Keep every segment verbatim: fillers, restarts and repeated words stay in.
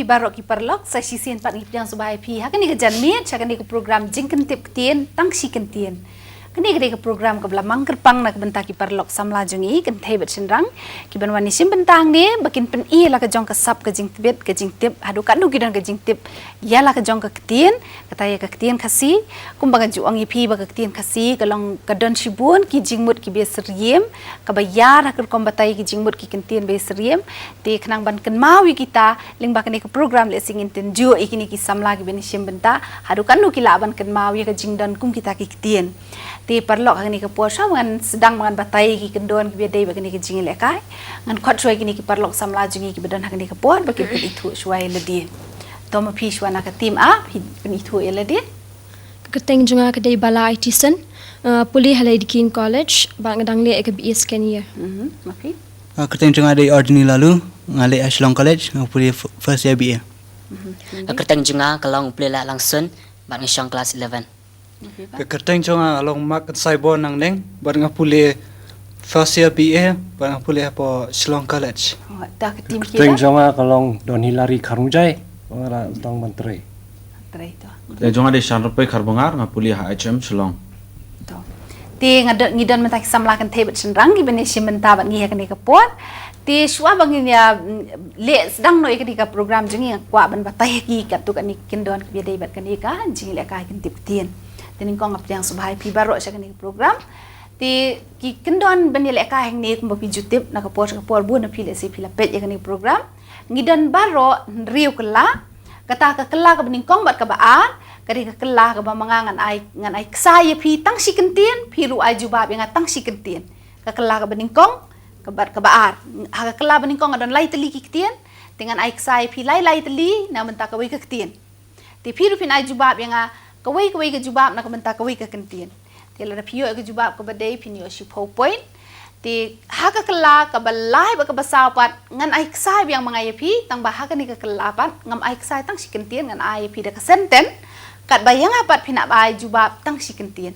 Baroh ki paralok, sa shisien pat ngi pdiang sngewbha ïa phi ha kane ka janmiet, ha kane ka program Jingkyntip Ktien, Tang Shi Kyntien. Kane ka dei ka program kaba la mang kyrpang na ka bynta ki paralok samla jong ngi, kynthei bad shynrang, ki ban wan ïashim bynta hangne ba kin pyni la ka jong ka sap ka jingtbit ka jingtip, haduh katno ki don ka jingtip ïa la ka jong ka ktien, kata ïa ka ktien Khasi. Kumba nga ju ong ïa phi ba ka ktien Khasi ka long, ka don shibun ki jingmut kiba ïasyriem, kaba ïar ha ka rukom batai ki jingmut ki kyntien ba ïasyriem. Te khnang ban kynmaw ïa kita, lyngba kane ka program lehse ngin tynjuh ïa kine ki samla kiba ïashim bynta, haduh katno ki lah ban kynmaw ïa ka jingdon kum kita ki ktien. Te paralok, ha kane ka por shuwa ba ngan sdang ba ngan batai ïa ki kyndon kiba ïadei bad kane ka jingïalehkai, ngan khot shuwa ïa kine ki paralok samla jong ngi kiba don ha kane ka por ba kin pynithuh shuwa ïa lade. To ma phi shuwa na ka team A, phi pynithuh ïa lade. Ka kyrteng jong nga ka dei Bala Aitison, uh, pule ha Lady King College, bad nga dang leh ïa ka B A second year. Mhm, ma phi? Ah, kyrteng jong nga dei Ordini Lalu, nga leh ha Shillong College, nga pule f-, first year B A. Mhm. Ka kyrteng jong nga ka long Pule Lah Langsun, bad nga shong class eleven. Ma phi pat? Ka kyrteng jong nga ka long Mark Saibon Nangneng, bad nga pule first year B A, bad nga pule hapoh Shillong College. Oh, ta ka team kyrteng jong nga ka long Don Hilary Kharmujai, nga la tang ban trei. Trei to. Kyrteng jong nga dei Shanrupei Kharbungar, nga pule ha H M Shillong. To. Te nga don, ngi don mynta ki samla kynthei bad shynrang kiba ïashim bynta bad ngi ha kane ka por. Te shuwa ba ngin ïa, mm, leh sdang noh ïa kane ka program jong ngi, nga kwah ban batai ïa ki katto katne ki kyndon kiba ïadei bad kane ka jingïalehkai kyntip ktien. Te nyngkong nga pdiang sngewbha ïa phi baroh sha kane ka program. Te ki kyndon ban ïalehkai hangne kumba phi ju tip, na ka por sha ka por bun na phi lehse phi la peit ïa kane ka program. Ngi don baroh hynriew kylla, kata ka kylla kaba nyngkong bad kaba ar, ka dei ka kylla kaba ma nga ngan ai, ngan ai ksai ïa phi tang shi kyntien, phi ruh ai jubab ïa nga tang shi kyntien. Ka kylla kaba nyngkong, ka bad kaba ar. Ha ka kylla ba nyngkong ka don lai tylli ki ktien, te ngan ai ksai ïa phi lai lai tylli na bynta kawei ka ktien. Te phi ruh phin ai jubab ïa nga kawei kawei ka jubab na ka bynta kawei ka kyntien. Te lada phi ïoh ïa ka jubab kaba dei phin ïoh shiphew point. Te ha ka kylla kaba lai bad kaba saw pat ngan ai ksai biang ma nga ïa phi, tang ba ha kane ka kylla pat ngam ai ksai tang shi kyntien, ngan ai ïa phi da ka sentence. Katba ïa nga pat phin hap ai jubab tang shi kyntien.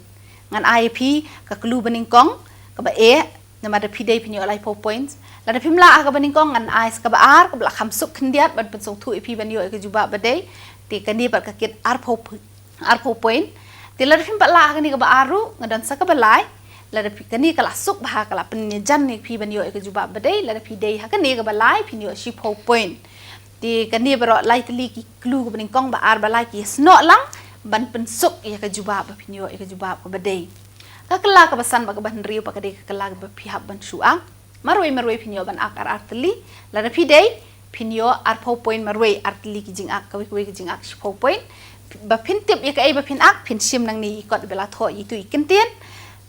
Ngan ai ïa phi ka clue ba nyngkong kaba eh, namar da phi dei phin ïoh laiphew points. Lada phim lah ha kaba nyngkong ngan ai sa kaba ar, kaba la kham suk khyndiat ban pynsngewthuh ïa phi ban ïoh ïa ka jubab ba dei. Te kane pat ka kit arphew p-, arphew point. Te lada phim pat lah ha kane kaba ar ruh, nga don sa kaba lai. Lada phi, kane ka la suk bha, ka la pynïajan ïa phi ban ïoh ïa ka jubab ba dei. Lada phi dei ha kane kaba lai, phin ïoh shiphew point. Te kane baroh lai tylli ki clue kaba nyngkong, ba ar, ba lai ki ïasnoh lang ban pynsuk ïa ka jubab ba phin ïoh ïa ka jubab kaba dei. Ka kylla kaba san bad kaba hynriew pat ka dei ka kylla kaba phi hap ban shu ak. Marwei marwei phin ïoh ban ak ar ar tylli. Lada phi dei phin ïoh arphew point marwei, ar tylli ki jingak, kawei kawei ki jingak shiphew point. Ba phin tip ïa kaei ba phin ak, phin shim nangne ïa i kot ba la thoh ïa itu i kyntien.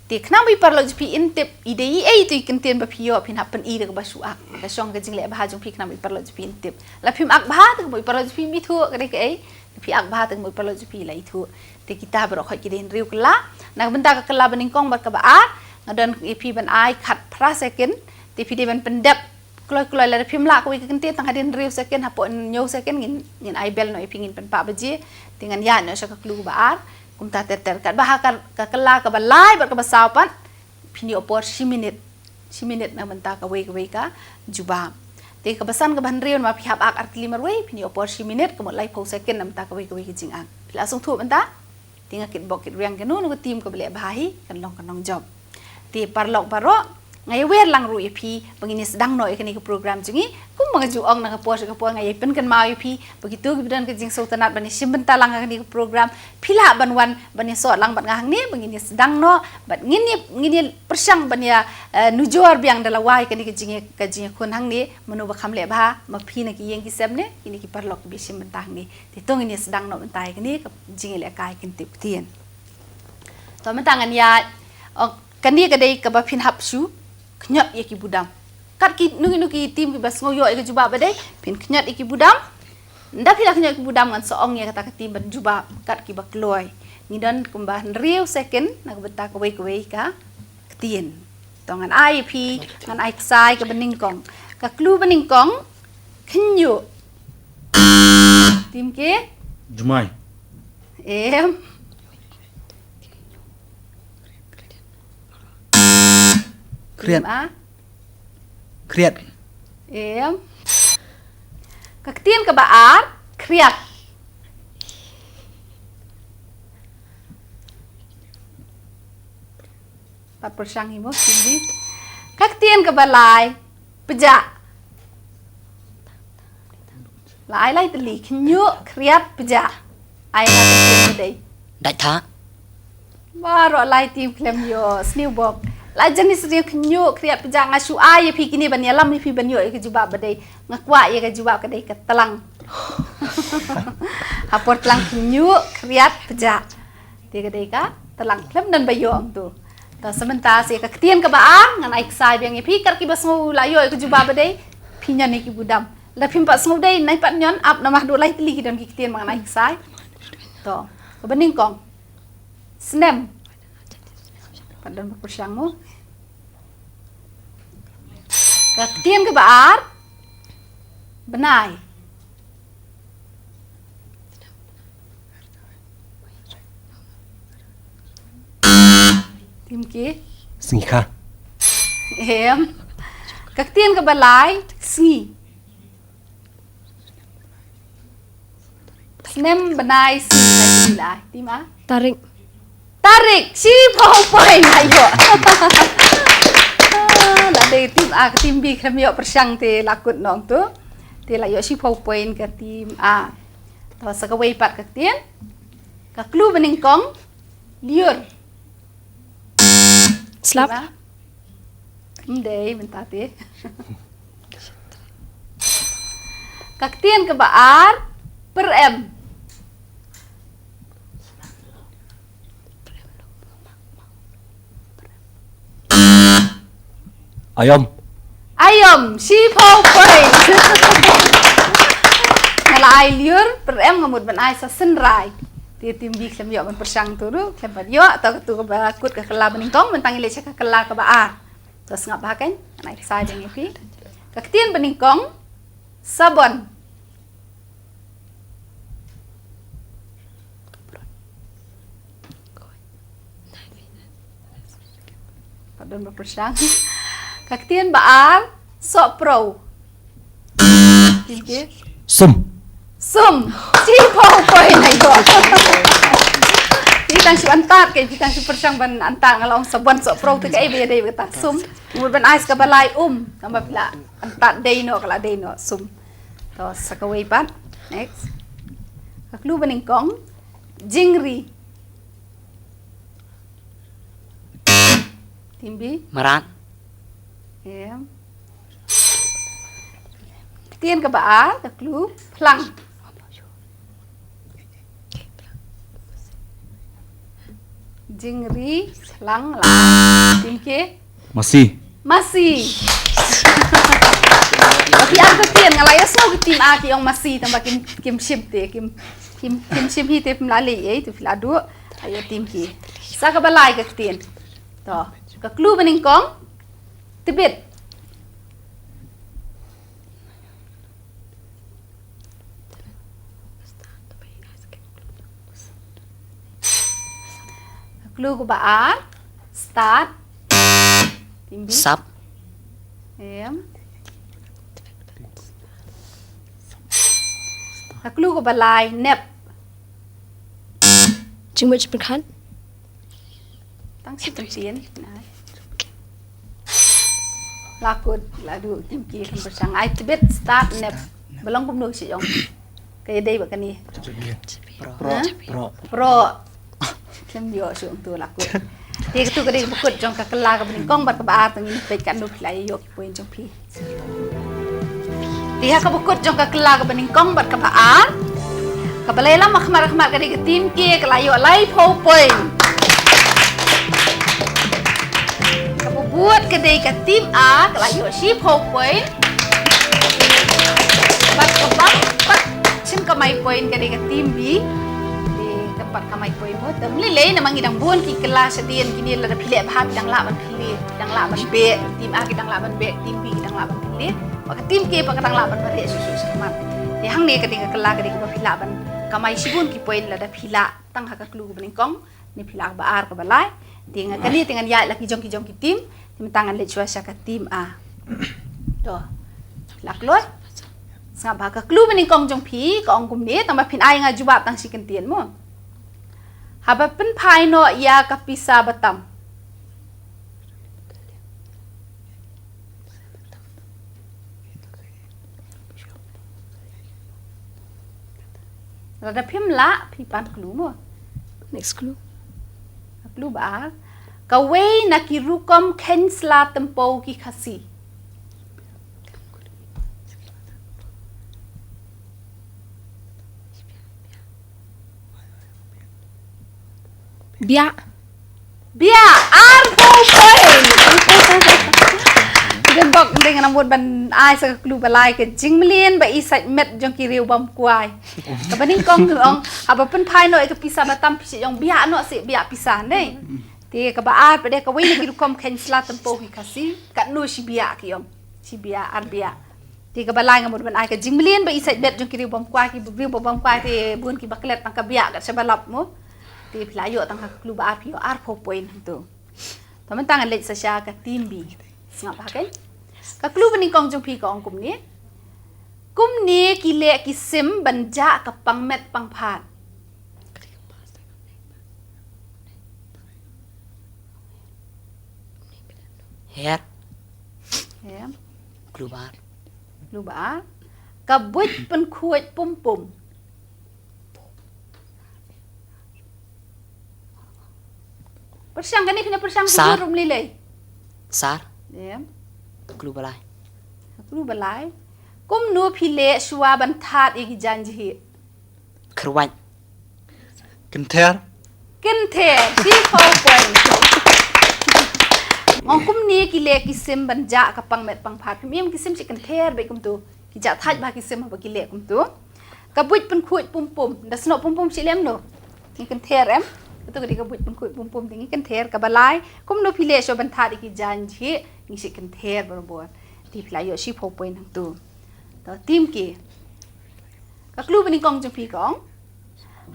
Te khnang ba i paralok jong phi in tip i dei i ei itu i kyntien ba phi ïoh, phin hap pyni da kaba shu ak. Ka shong ka jingleh bha jong phi khnang ba i paralok jong phi in tip. La phim ak bha te ka ba i paralok jong phi im ithuh ka dei kaei. Phi ak bha te ka ba i paralok jong phi la ithuh. Te kita baroh khoit ki dei hynriew kylla. Na ka bynta ka kylla ba nyngkong bad kaba ar, nga don ïa phi ban ai khatphra second. Te phi dei ban pyndep kloi kloi, lada phim lah kawei ka kyntien tang hadien hynriew second, hapoh hynñiew second ngin, ngin ai bell noh ïa phi, ngin pynpah baje. Te ngan ïaid noh sha ka clue ba ar. Kumta ter ter. Katba ha ka, ka kylla kaba lai bad kaba saw pat phin ïoh por shi minit. Shi minit na bynta kawei kawei ka jubab. Te kaba san kaba hynriew namar phi hap ak ar tylli marwei, phin ïoh por shi minit, ka mut laiphew second na bynta kawei kawei ka jingak. Phi la sngewthuh mynta? Te nga kit bok kit rwiang kano kano ka team kaba leh bha hi, kan long ka nongjop. Te paralok baroh, nga ïawer lang ruh ïa phi ba ngin ïa sdang noh ïa kane ka program jong ngi. Kumba nga ju ong na ka por sha ka por, nga ïa pynkynmaw ïa phi ba kito kiba don ka jingsngewtynnat ban ïa shim bynta lang ha kane ka program, phi lah ban wan ban ïa sot lang bad nga hangne ba ngin ïa sdang noh, bad ngin ïa, ngin ïa pyrshang ban ïa, eh, nujor biang da lawei kane ka jingïa, ka jingïakhun hangne, mano ba kham leh bha, ma phi na ki ïing ki sem ne kine ki paralok kiba shim bynta hangne. Te to ngin ïa sdang noh bynta ïa kane ka jingïalehkai kyntip ktien. To mynta ngan ïa, oh, kane ka dei kaba phin hap shu kñiot ïa ki budam. Kat kino kino ki team kiba sngew ïoh ïa ka jubab ba dei, phin kñiot ïa ki budam. Ynda phi la kñiot ïa ki budam ngan sa ong ïa kata ka team ban jubab kat kiba kloi. Ngi don kumba hynriew second na ka bynta kawei kawei ka ktien. To ngan ai ïa phi, ngan ai ksai kaba nyngkong. Ka clue ba nyngkong, khynñiuh. Team K? Jumai. Em. Khriat. Team A? Khriat. Em. Ka ktien kaba ar, khriat. Pat pyrshang hi mo, Cindy. Ka ktien kaba lai, pjah. Lai lai tylli, khynñiuh, khriat, pjah. Ai na ka ktien ba dei. Dait tha. Baroh lai team khlem ïoh, sniew bok. Lai jani sniew khynñiuh, khriat, pjah, nga shu ai ïa phi kine ban ïalam ïa phi ban ïoh ïa ka jubab ba dei. Nga kwah ïa ka jubab ka dei ka tlang. Ha por tlang khynñiuh, khriat, pjah. Te ka dei ka tlang khlem don ba ïoh ong tu. Ta sa mynta sa ïa ka ktien kaba ar, ngan ai ksai biang ïa phi, kat kiba sngew la ïoh ïa ka jubab ba dei, phi ñion ïa ki budam. Lada phim pat sngew dei, nai pat ñion, ap namar haduh lai tylli ki don ki ktien ba ngan ai ksai. To, kaba nyngkong. Snem. Pat don ba pyrshang mo. Ka ktien kaba ar, bnai. Team K. Sngikha. Em. Ka ktien kaba lai, sngi. Snem, bnai, sngi, lai, sngi, lai. Team A. Tarik. Tarik, shiphew point la ïoh. Ah, la dei team A, ka team B khlem ïoh pyrshang te la kut nong tu. Te la ïoh shiphew point ka team A. To sa kawei pat ka ktien. Ka clue ba nyngkong, lyiur. Slap. Team A. Ym dei mynta te. Ka ktien kaba ar, pyrem. Aïom. Aïom, shiphew point. Nga la ai lyiur, pyrem nga mut ban ai sa synrai. Te team B khlem ïoh ban pyrshang tu ruh, khlem pat ïoh, to katu kaba kut ka kylla ba nyngkong, mynta ngin leit sha ka kylla kaba ar. To sngap bha kein, ngan ai ksai biang ïa phi. Ka ktien ba nyngkong, sabon. Pat don ba pyrshang. Ka ktien ba ar, sohpro. Team K. Sum. Sum. Shiphew point, ai ko. Phi tang shu antad, ka phi tang shu pyrshang ban antad, nga la ong sabon, sohpro te kaei ba ïadei bad kata sum. Mut ban ai sa kaba lai, um. Tang ba phi la antad dei noh, ka la dei noh, sum. To sa kawei pat. Next. Ka clue ba nyngkong, jingri. Team B. Mrad. Em. Ktien kaba ar, ka clue, phlang. Jingri, phlang, la. Team K. Masi. Masi. Phi ar ka ktien, nga la ïohsngew ka team A ki ong masi, tang ba kim, kim shim te, kim, kim, kim shim hi te, phim la leh ei, te phi la duh. Aïo team K. Sa kaba lai ka ktien. To, ka clue ba nyngkong, tbit. Ka clue kaba ar, stad. Team B. Sap. Em. Ka clue kaba lai, nep. Jingmut jingpyrkhat. Tang shi tang sien. Nai. La kut, la duh, team K khlem pyrshang. Ai tbit, stad, nep. Ba long kumno shi jong. Ka ïadei bad kane. Pro. Ha? Pro. Pro. Khlem ïoh shuh ong tu la kut. Te katu ka dei kaba kut jong ka kylla kaba nyngkong bad kaba ar, to ngin peit katno phi la ïoh ki point jong phi. Te ha kaba kut jong ka kylla kaba nyngkong bad kaba ar, kaba la ïalam ha khmat ha khmat ka dei ka team K, ka la ïoh laiphew point. Kaba bud ka dei ka team A, ka la ïoh shiphew point. Bad kaba pat shim kamai point ka dei ka team B. Te ka pat kamai point mo. Te ym lei lei namar ngi dang bun ki kylla shadien kine, lada phi leh bha phi dang lah ban pynleh, phi dang lah ban beh, team A ki dang lah ban beh, team B ki dang lah ban pynleh. Bad ka team K pat ka dang lah ban mareh shuh shuh shakhmat. Te hangne ka dei ka kylla ka dei kaba phi lah ban kamai shibun ki point lada phi lah tang ha ka clue kaba nyngkong. Ni phi lah kaba ar kaba lai. Te nga kane te ngan ïaid la ki jong ki jong ki team. Te mynta ngan leit shuwa sha ka team A. To. Phi lah kloi. Sngap bha, ka clue ba nyngkong jong phi ka ong kumne, tang ba phin ai nga jubab tang shi kyntien mo. Haba pynphai noh ïa ka pisa batam. Lada phim lah, phi pan clue mo. Next clue. Clue ba ar. Kawei na ki rukom kheiñ sla tympew ki Khasi. Biak. Biak, arphew point. Don bok ding na mut ban ai sa ka clue ba lai, ka jingmlien ba i sait met jong ki riew bam kwai. Kaba nyngkong ka ong, haba pynphai noh ïa ka pisa batam phi shu ong biak noh seh, biak pisa ne. Te kaba ar pat de, kawei na ki rukom kheiñ sla tympew ki Khasi, katno shi biak ki ong. Shi biak, ar biak. Te kaba lai nga mut ban ai ka jingmlien ba i sait met jong ki riew bam kwai, ki riew bam kwai te bun kiba klet tang ka biak kat shaba lap mo. Te phi la ïoh tang ha ka clue ba ar, phi ïoh arphew point hangto. Te mynta ngan leit sa sha ka team B. Sngap bha kein. Ka clue ba nyngkong jong phi ka ong kumne. Kumne ki leh ki sim ban jah ka pangmet pangphad. Her. Her. Clue ba ar. Clue ba ar. Ka buit pynkhuid pum pum. Pyrshang kane, phin pyrshang. Sar. Sar rum lei lei. Sar. Em. Clue ba lai. Clue ba lai. Kumno phi leh shuwa ban thad ïa ki jaiñjhieh? Kyrwat. Kynther. Kynther, three, four point. Nga ong kumne ki leh ki sim ban jah ka pangmet pangphad. Phim ïohi ki sim shi kynther bad kumto. Ki jah thait bha ki sim haba ki leh kumto. Ka buit pynkhuid pum pum. Da snoh pum pum shi lem no. Ngi kynther em. Kato ka dei ka buit pynkhuid pum pum, te ngi kynther. Kaba lai. Kumno phi leh shuwa ban thad ïa ki jaiñjhieh? Ngi shi kynther barabor. Te phi la ïoh shi four point hangto. To team K. Ka clue ba nyngkong jong phi ka ong.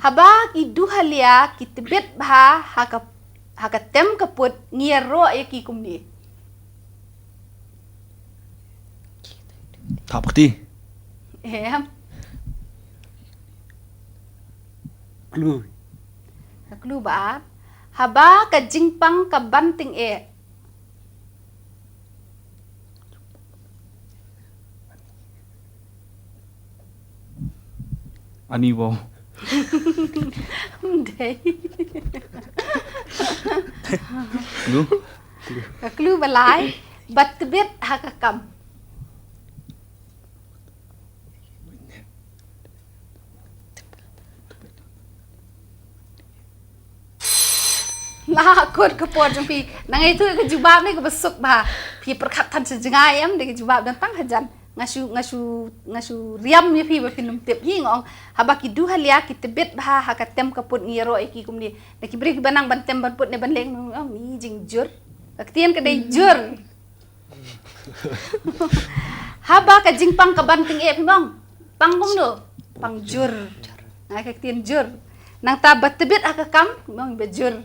Haba ki duhalia ki tbit bha ha ka, ha ka tem ka put, ngi ïaroh ïa ki kumne. Thap kti. Em. Clue. Ka clue ba ar. Haba ka jingpang ka ban tyngeh. Ani wow. Ym dei. Clue. Ka clue ba lai, ba tbit ha ka kam. Lah kut ka por jong phi. Nang ïathuh ka jubab ne kaba suk bha. Phi pyrkhat than sha jngai em, dei ka jubab don tang hajan. Nga shu, nga shu, nga shu riam ïa phi ba phin ym tip. Hi nga ong, haba ki duhalia ki tbit bha ha ka tem ka put, ngi ïaroh ïa ki kumne. Da ki briew kiba nang ban tem ban put ne ban leh, nga ong, ni jingjur. Ka ktien ka dei jur. Haba ka jingpang ka ban tyngeh, phim ong? Pang kumno? Pang jur. Nga ai ka ktien jur. Nangta ba tbit ha ka kam, phim ong? Ba jur.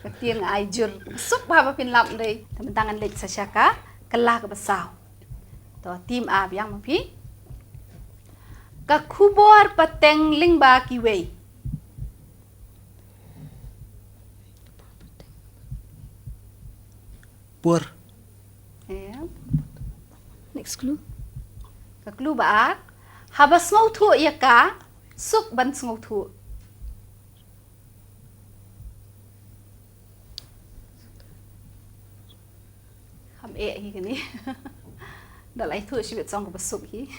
Ka ktien nga ai jur. Suk bha ba phin lap ndei. Te mynta ngan leit sa sha ka kylla kaba saw. To team A, biang ma phi. Ka khubor pateng lyngba kiwei. Pur. Em. Next clue. Ka clue ba ar. Haba sngewthuh ïa ka, suk ban sngewthuh. Kham eh hi kane. Da la ïathuh shibit song kaba suk hi.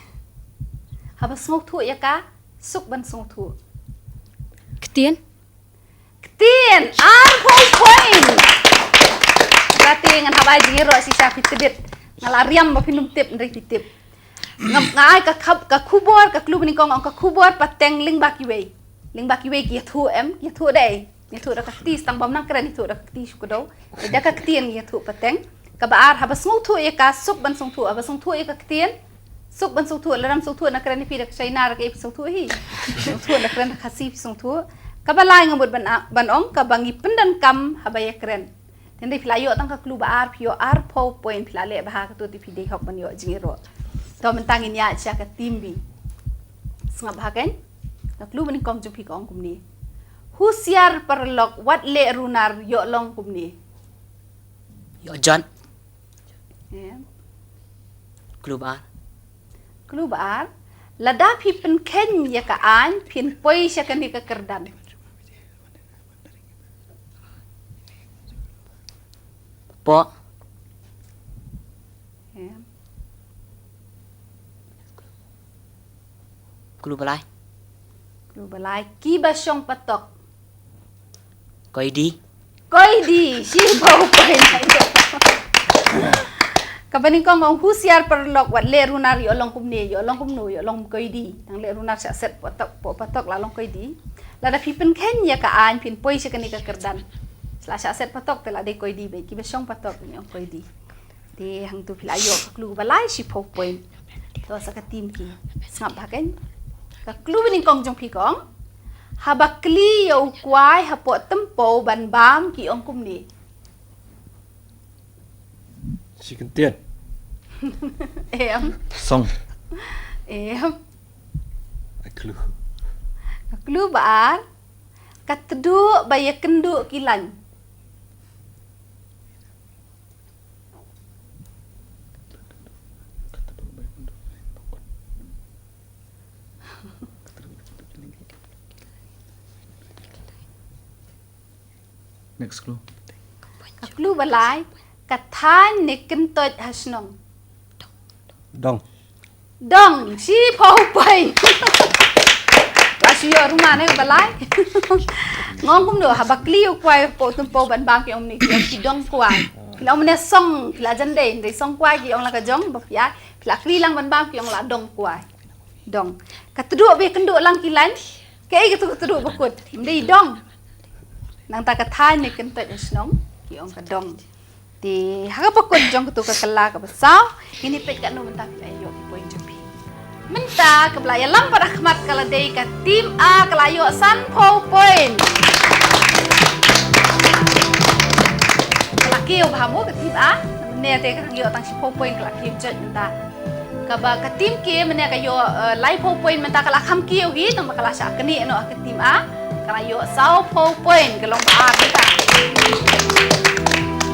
Haba sngewthuh ïa ka, suk ban sngewthuh. Ktien. Ktien, arphew point. Kata ngan hap ai jingïaroh shisha, phi tbit. Nga la riam ba phin ym tip, hynrei phi tip. Nga, nga ai ka khab, ka khubor, ka clue ba nyngkong, ong ka khubor pateng lyngba kiwei. Lyngba kiwei ki ïathuh em, ki ïathuh dei. Ïathuh da ka kti, tang bym nang kren ïathuh da ka kti shu kdew. Da ka ktien ïathuh pateng. Kaba ar, haba sngewthuh ïa ka, suk ban sngewthuh, haba sngewthuh ïa ka ktien. Suk ban sngewthuh, lada ym sngewthuh na kren ïa phi da ka China, da kaei phi sngewthuh hi. Sngewthuh na kren da ka Khasi phi sngewthuh. Kaba lai nga mut ban, ban ong, kaba ngi pyndonkam haba ïakren. Te ynda phi la ïoh tang ka clue ba ar, phi ïoh arphew point, phi la leh bha, kato te phi dei hok ban ïoh jingïaroh. To mynta ngin ïa sha ka team B. Sngap ha kein. Ka clue banyngkong jong phi ka ong kumne. Husiar paralok wat leh runar ïoh long kumne. Ïoh jot. Em. Clue ba ar. Clue ba ar. Lada phi pynkheiñ ïa ka aiñ phin poi sha kane ka kyrdan. Poh. Em. Clue ba lai. Clue ba lai. Kiba shong patok. Koidi. Koidi, shiphew point. Kaba nyngkong ong husiar paralok wat leh runar ïoh long kumne, ïoh long kumno, ïoh long koidi. Tang leh runar shah set patok, patok la long koidi. Lada phi pynkheiñ ïa ka aiñ phin poi sha kane ka kyrdan. La shah set patok te la dei koidi beit, kiba shong patok ong koidi. Te hangtu phi la ïoh ka clue ba lai shiphew point. To sa ka team ki. Sngap ha kein. Ka clue banyngkong jong phi ka ong. Haba kli ïa u kwai hapoh tympew ban bam ki ong kumne. Shi kyntien. Em. Song. Em. A clue. Ka clue ba ar. Ka tduh ba ïa kynduh ki lain. Next clue. Ka clue ba lai, ka thaiñ ne kyntoit ha shnong. Dong. Dong, shiphew point. La shu ïoh ruh ne ba lai. Nga ong kumno, haba kli u kwai hapoh tympew ban bam ki ong ne ki ong ki dong kwai. Ki la ong ne song, ki la jan dei, dei song kwai ki ong la ka jong, ba phi ai. Phi la kli lang ban bam ki ong la dong kwai. Dong. Ka tduh ba ïa kynduh lang ki lain. Kaei katu ka tduh ba kut. Ym dei dong. Nangta ka thaiñ ne kyntoit ha shnong ki ong ka dong. Te ha kaba kut jong katu ka kylla kaba saw. Ngin ïa peit katno mynta phi la ïoh ki point jong phi. Mynta kaba la ïalam pat ha khmat ka la dei ka team A ka la ïoh sanphew point. Ka la kiew bha mo ka team A. Mynne te ka dang ïoh tang shiphew point ka la kiew jot mynta. Kaba ka team K mynne ka ïoh, eh, laiphew point mynta ka la kham kiew hi, tang ba ka la shah knieh noh ha ka team A. Ka la ïoh sawphew point ka long ba ar mynta.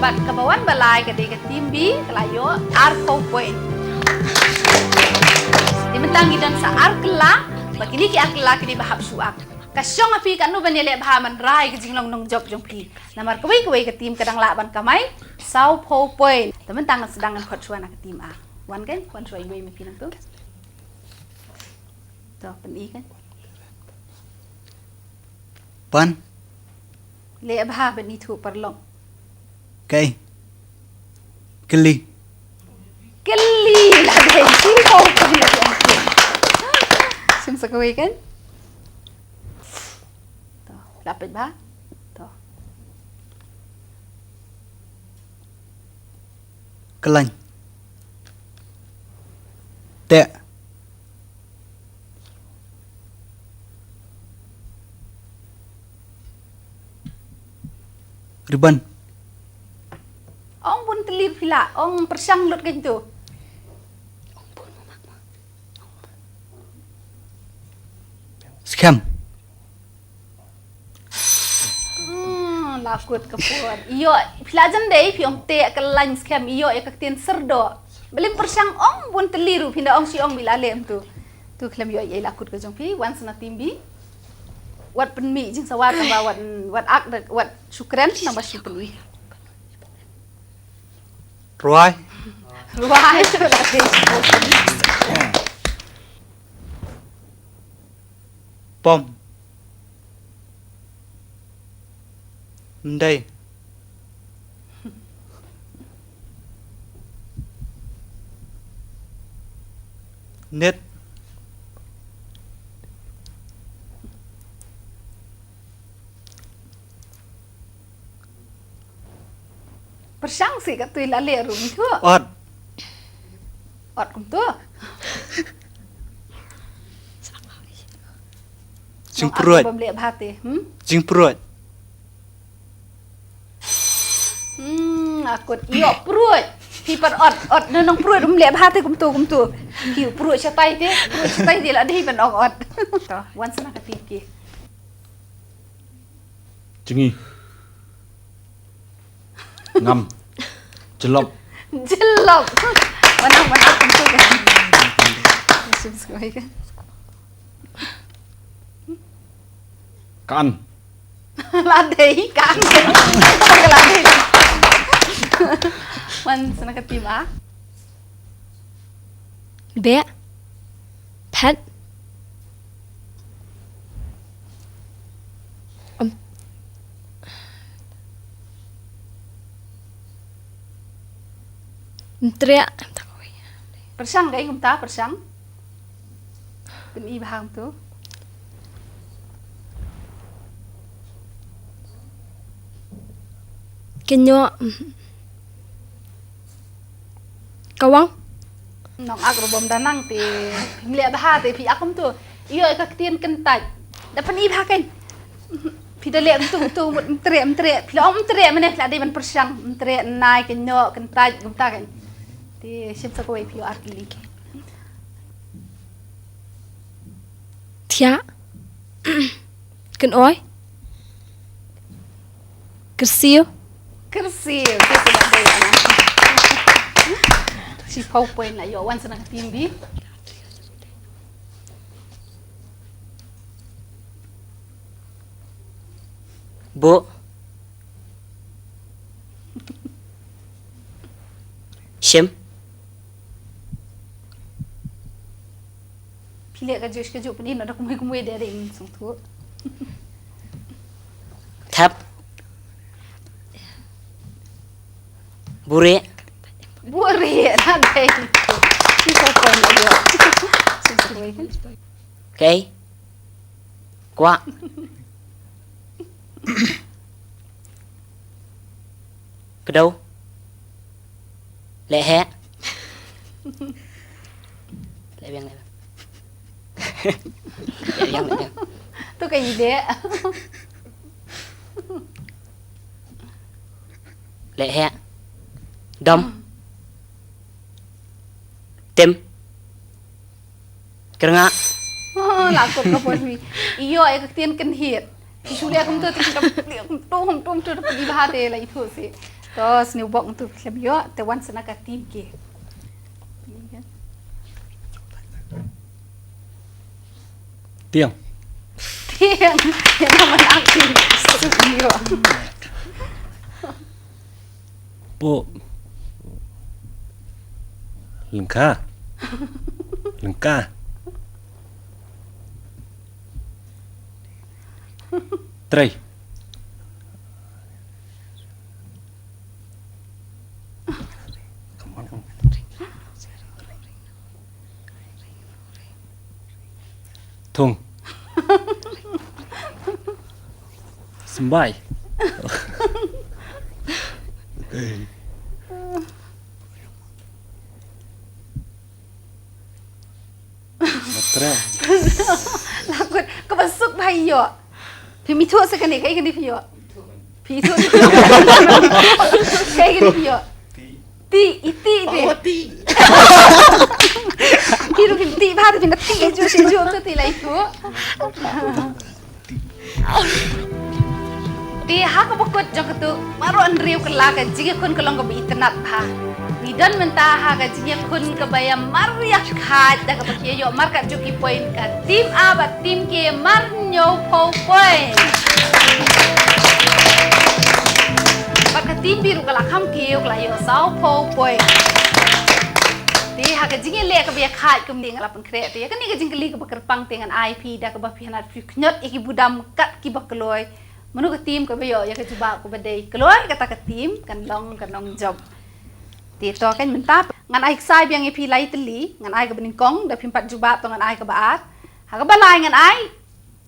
Bad kaba wan ba lai ka dei ka team B ka la ïoh arphew point. Te mynta ngi don sa ar kylla, ba kine ki ar kylla ki dei ba hap shu ak. Ka shong ha phi katno ban ïaleh bha ban rai ka jinglong nongjop jong phi. Namar kawei kawei ka team ka dang lah ban kamai sawphew point. Te mynta ngan sdang ngan khot shuwa na ka team A. Wan kein, wan shuwa iwei ma phi nangtu. To, pyni kein. Pan. Leh bha ban ithuh paralok. Kei. Kylli. Kylli la dei. Kylli ko kylli. Shim sa kawei kein. To, la peit bha. To. Kyllaiñ. Teh. Ribbon. Ong bun tylli phi la, ong pyrshang lut kein tu. Skhem. Hmm, la kut ka pud. Ïoh, phi la jan dei, phi ong teh, kyllaiñ, skhem, ïoh ïa ka ktien syrdoh. Balei pyrshang ong bun tylli ruh phi da ong shi ong ba la leh tu. Tu khlem ïoh ïa la kut ka jong phi, wan sa na team B. Wat pynmih jingsawa tang ba wat, wat ak da, wat shu kren nang ba shu pynmih. Rwai. Rwai. Pom. Ndai. Net. Pyrshang sih katto la leh ruh mynta. Ot. Ot kumto. Jingpruid. Bym leh bha te, hmm? Jingpruid. Hmm, akut ïoh pruid. Phi pat ot, ot nong pruid, bym leh bha te kumto kumto. Phi u pruh shatai te, pruh shatai te la dei ban ong ot. To, wan sa na ka team ki. Jngi. Ngam. Jlop. Jlop. Wan nang, wan nang, tentu kan. Sim sekolah kan. Kan. La dei, kan. Ka la dei. Wan sa na ka team A. Beh. Phet. Ym. Ym treh. Pyrshang, dei kumta, pyrshang. Pyni bha kumtu. Kynnoh. Kawang. Nong ak ruh bym da nang te. Phim leh bha te phi ak kumtu. Ïoh ka ktien kyntait. Da pyni bha kein. Phi da leh kumtu kumtu, mut ym treh, ym treh. Phi la ong ym treh, mynne phi la dei ban pyrshang. Ym treh, nai, kynnoh, kyntait, kumta kein. Te shim sa kawei, phi ïoh ar tylli. Thiah. Kynoi. Kyrsiew. Kyrsiew. Te phi la dei, ah. Shiphew point la ïoh, wan sa na ka team B. Buh. Shim. Phi leh kajuh kajuh, pyni noh da kumwei kumwei, dei dei, sngewthuh. Thep. Buhrieh. Buhrieh, na dei. Phi sa point la ïoh. Sngewthuh. Kaei? Kwah. Kdew. Leh heh. Leh biang, leh biang. Leh biang, leh biang. Tu ka ide. Leh heh. Dom. Tim. Kyrngah. Oh, la kut ka pon mi. Ïoh ïa ka ktien kynhied. Phi shu leh kumtu, te phi leh kumtu, kumtu, kumtu, phi bha te la ithuh sih. To sniew bok kumtu phi khlem ïoh, te wan sa na ka team ki. Tieng. Tieng. Ïa na man ak ki. Suk ïoh. Buh. Lyngkha. Lyngkha. Trei. Thung. Symbai. Matre. La kut, kaba suk bha ïoh. Phim ithuh sa kane, kaei kane phi ïoh? Phi ithuh. Kaei kane phi ïoh? Tih, itih te. Oh, tih. Phi ruh phim tih bha te, phim tih shuh shuh te, te la ithuh. Te ha kaba kut jong katu baroh hynriew kylla, ka jingïakhun ka long kaba itynnad bha. Ngi don mynta ha ka jingïakhun kaba ïa mar ïa khaid, da kaba ki ïa ïoh markat jong ki point, ka team A bad team K mar hynñiewphew point. Bad ka team B ruh ka la kham kiew, ka la ïoh sawphew point. Te ha ka jingïaleh kaba ïa khaid kumne, nga la pynkhreh te ïa kane ka jingkylli kaba kyrpang, te ngan ai phi da kaba phi hynrei phi khñiot ïa ki budam kat kiba kloi. Mano ka team kaba ïoh ïa ka jubab kaba dei kloi, kata ka team kan long ka nongjop. Te to kan mynta ngan ai ksai biang ïa phi lai tylli, ngan ai kaba nyngkong, da phim pat jubab to ngan ai kaba ar. Ha kaba lai ngan ai,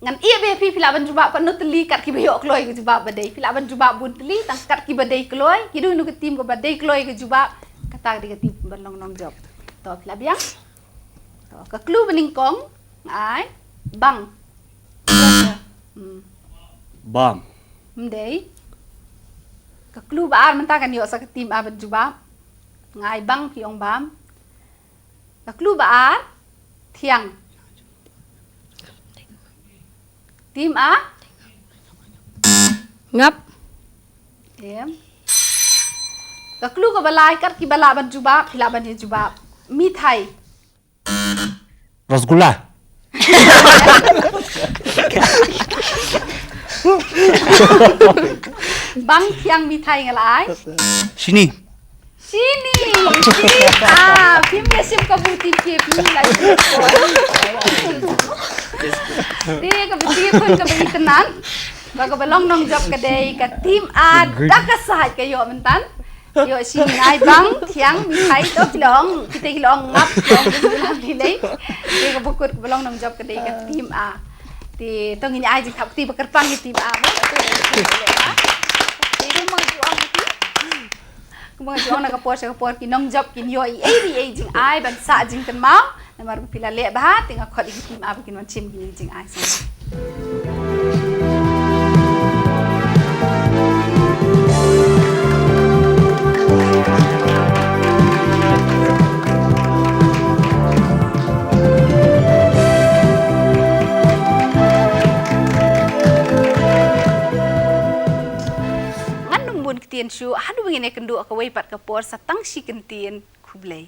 ngan ïeh bha ïa phi, phi lah ban jubab katno tylli kat kiba ïoh kloi ka jubab ba dei. Phi lah ban jubab bun tylli tang kat kiba dei kloi, ki don ïa ka team kaba dei kloi ka jubab, kata ka dei ka team ban long nongjop. To phi lah biang. To ka clue ba nyngkong, ngan ai bang. Hmm. Bam. Ym dei. Ka clue ba ar mynta kan ïoh sa ka team A ban jubab. Ngan ai bang, phi ong bam. Ka clue ba ar, thiang. Team A? Ngap. Em. Ka clue kaba lai, kat kiba lah ban jubab, phi lah ban ïa jubab. Mithai. Rasgulla. Bang thiang mithai nga la ai. Shini. Shini. Shini. Ah, phim ïa shim ka buti phi phi la. Te kaba tieng khun kaba itynnad. Ba kaba long nongjop ka dei ka team A. Da ka side ka ïoh mynta. Ïoh shini, ai bang thiang mithai, to ki long, kita ki long ngap, ki long ngap ni lei. Te kaba kut kaba long nongjop ka dei ka team A. Te to ngin ai jingthap kti ba kyrpang ïa team A mo. Te kumba ju ong kti. Kumba ju ong na ka por sha ka por ki nongjop kin ïoh ei ei ei jingai ban sah jingkynmaw. Namar ba phi la leh bha, te nga khot ïa ki team A ba kin wan shim kine ki jingai sha. Ngan ym bun ktien shuh, haduh ba ngin ïakynduh ha kawei pat ka por, sa tang shi kyntien. Khublei.